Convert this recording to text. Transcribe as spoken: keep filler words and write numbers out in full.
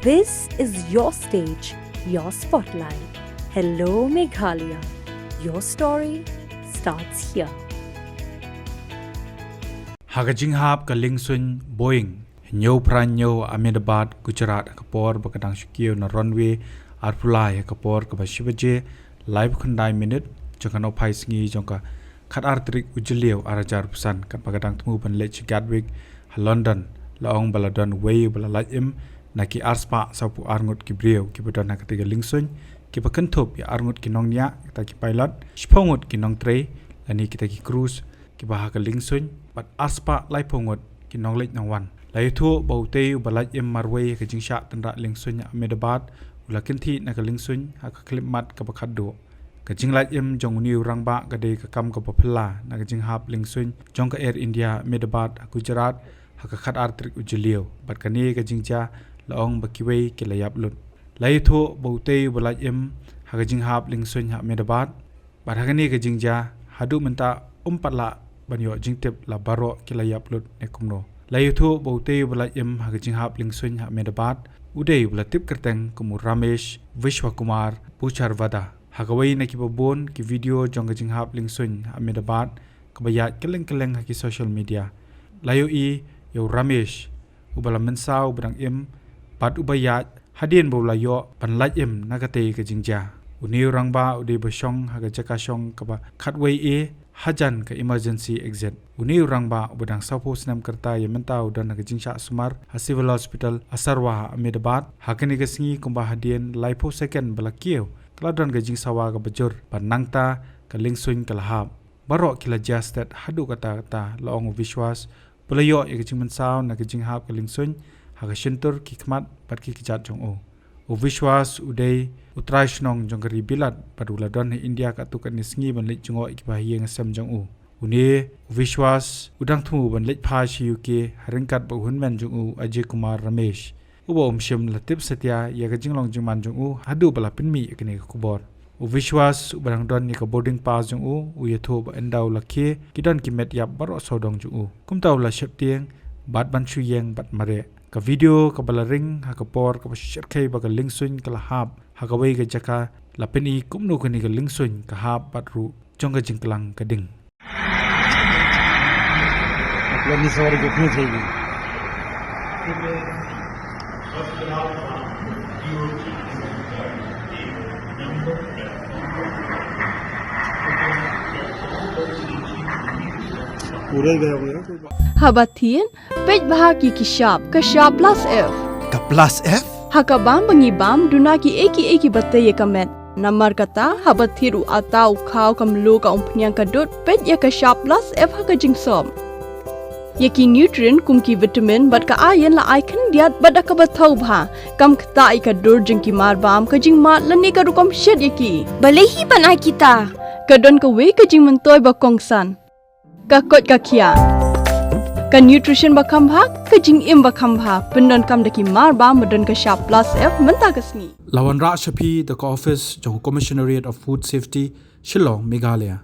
This is your stage, your spotlight. Hello, Meghalaya. Your story starts here. Ha ka jinghap ka liengsuiñ Boeing hynñiew phra hynñiew Ahmedabad, Gujarat, ha ka por ba ka dang shu kiew na runway arphew lai, ha ka por kaba shi baje laiphew khyndai minit jong ka nohphai sngi jong ka khatar tarik u Jylliew arhajar arphew san, katba ka dang thmu ban leit sha Gatwick ha London, la ong ba la don uwei uba la lait im na ki arspah sawphew ar ngut ki briew kiba don ha katei ka liengsuiñ, kiba kynthup ïa ar ngut ki nongñiah, kita ki pilot, shiphew ngut ki nongtrei lane kita ki crews kiba ha ka liengsuiñ, bad arspah laiphew ngut ki nongleit nongwan. La ïathuh ba utei uba lait im marwei ha ka jingshah tynrah liengsuiñ ha Ahmedabad u la kynthih na ka liengsuiñ ha ka khyllipmat kaba khatduh. Ka jinglait im jong une u rangbah ka dei ka kam kaba phylla na ka jinghap liengsuiñ jong ka Air India Ahmedabad ha Gujarat ha ka khatar tarik u Jylliew, bad kane ka jingjia la ong ba kiwei ki la ïap lut. La ïathuh ba utei uba lait im ha ka jinghap liengsuiñ ha Ahmedabad, bad ha kane ka jingjia haduh mynta ym pat lah ban ïoh jingtip la baroh ki la ïap lut ne kumno. La ïathuh ba utei uba lait im ha ka jinghap liengsuiñ ha Ahmedabad u dei uba la tip kyrteng kum u Ramesh Vishwakumar Bucharvada. Ha kawei na kiba bun ki video jong ka jinghap liengsuiñ ha Ahmedabad kaba ïaid kylleng kylleng ha ki social media, la ïohi ïa u Ramesh uba la mynsaw uba dang im bad uba ïaid hadien ba u la ïoh ban lait im na katei ka jingjia. Une u rangbah u dei ba shong ha ka jaka shong kaba khatwei A hajan ka emergency exit. Une u rangbah uba dang sawphew snem ka rta ïa mynta u don ha ka jingshah sumar ha Civil Hospital Asarwa ha Ahmedabad. Ha kane ka sngi kumba hadien laiphew second ba la kiew ka la don ka jingsawa kaba jur bad nangta ka liengsuiñ ka la hap. Baroh ki la jia stet haduh katta katta, la ong u Vishwas, ba la ïoh ïa ka jingmynsaw na ka jinghap ka liengsuiñ ha ka shyntur, ki khmat bad ki kjat jong u. U Vishwas u dei u trai shnong jong ka ri Bilat bad u la don ha India katto katne sngi ban leit jngoh ïa kiba ha ïing ha sem jong u. Une u Vishwas u dang thmu ban leit phai sha U K ha ryngkat bad u hynmen jong u Ajay Kumar Ramesh, uba um shym la tip satia ïa ka jinglong jingman jong u haduh ba la pynmih ïa kane ka khubor. U Vishwas uba dang don ïa ka boarding pass jong u, u ïathuh ba ynda u la khie ki don ki met ïap baroh sawdong jong u. Kumta u la sheptieng bad ban shu ïeng bad mareh. Ka video kaba la ring ha ka por kaba shu shyrkhei ba ka liengsuiñ ka la hap ha kawei ka jaka la pyni kumno kane ka liengsuiñ ka hap bad ruh jong ka jingklang ka ding. अपनी सवारी कितनी चाहिए? पूरा ही गया होगा। Haba thied, peit bha ïa ki shap, ka shap plus F. Ka plus F? Ha ka bam ba ngi bam, duna kiei kiei kiba tei ïa ka met. Namar kata, haba thied u atta, u khaw, ka mluh, ka umphniang, ka dud, peit ïa ka shap plus F ha ka jingsop. Ïa ki nutrient kum ki vitamin bad ka iron la ai khyndiat bad da kaba thaw bha. Kam ktah ïa ka dur jong ki marbam, ka jingmad lane ka rukom shet ïa ki. Balei hi ban ai kita? Ka don kawei ka jingmyntoi ba kongsan. Ka koit ka khiah. Ka nutrition ba kham bha, ka jingim ba kham bha. Pyndonkam da ki marbam ba don ka shap plus F mynta ka sngi. La wanrah sha phi da ka office jong u Commissionerate of Food Safety, Shillong, Meghalaya.